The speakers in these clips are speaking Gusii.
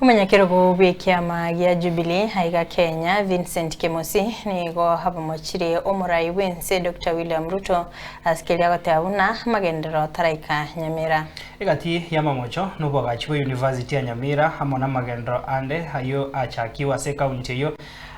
Omonyakerogo bw'ekiama gia Jubilee aiga Kenya, Vincent Kemosi, nigo abamochirie omorai bw'ense Doctor William Ruto ase keria agoteba buna amagenderero taraika Nyamira. Egati y'amamocho nobwagachi bwe University ya Nyamira amo namagenderero ande ayio achakigwe ase ekaunti eyio.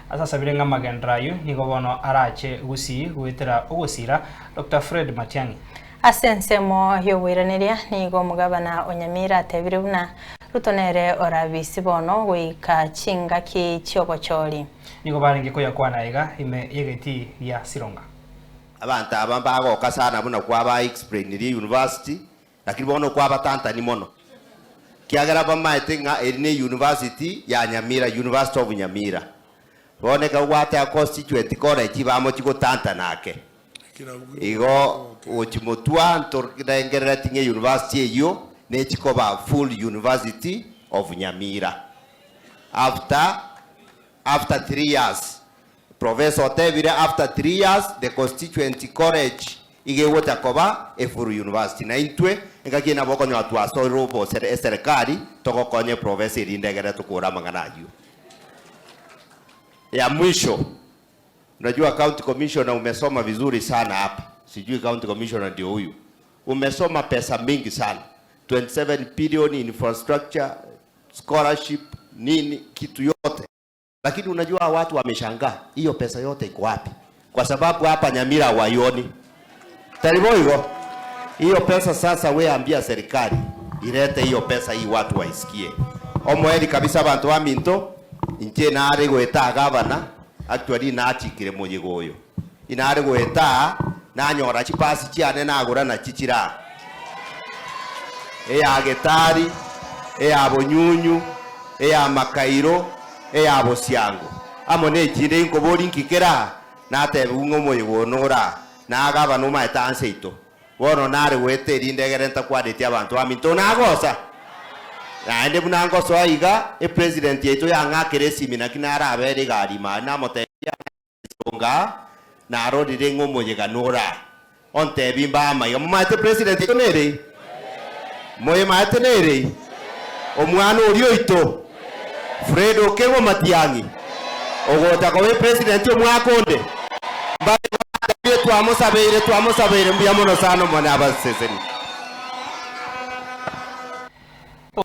Ase asabire ng'a amagenderero ayio nigo bono arache Gusii goetera ogosira Doctor Fred Matiang'i. Ase ensemo y'oboiraneria nigo omogabana o Nyamira atebire buna Ruto nere orabisi bono goika chingaki chi'obochori. Nigo barenge koyakwana aiga ime y'egetii gia Sironga. Abanto aba mbagoka sana buna kwaba explainirie university, lakini bono kwabatantani mono, kiagera bamaete ng'a eri ne university ya Nyamira, University of Nyamira. Bono ekero gwateba constituent college bamochi gotantana ake. Igo gochi motwa ntorengerereti ng'a university eyio nechi koba full University of Nyamira. After after 3 years, Professor otebire after 3 years the constituency college iga egocha koba a full university. Na intwe engaki eye nabo okonyora twasoire obosere eserekari togokonya eprofessor erinde egere tokore amang'ana ayio. Ya mwisho. Unajua county commissioner umesoma vizuri sana hapa. Sijui county commissioner ndio huyu. Umesoma pesa mingi sana. 27 billion infrastructure, scholarship, nini kitu yote. Lakini unajua watu wameshangaa hiyo pesa yote iko wapi? Kwa sababu hapa Nyamira hawaioni. Taribo hiyo pesa sasa, we ambia serikali ilete hiyo pesa hii watu waisikie. Omoeri kabisa bantu ba minto inche nare goeta gavana actually nachikire moyigo oyo inare goeta nanyora chipasi chiane nagora na chichira eya Getari eya Bonyunyu eya Makairo eya Bosiango amo nechinde inkobori nkikera natebiwu ng'a omoyigo ono ora nagavana omaete anse ito bono nare goeta erinde egere ntakwanetie abanto baminto nagosa naende buna ngosoa iga epresident yaito yang'akera esimi naki narabere egari ime aria namotebia nga narorire ng'a omoyegano ora ontebi mbama iga momaete president yaito nere moyemaete nere omwana oria oito Fred Okengo Matiang'i ogocha koba epresident omwaka onde mbabe twamosabeire twamosabeire mbuya mono sana omone abaseseni.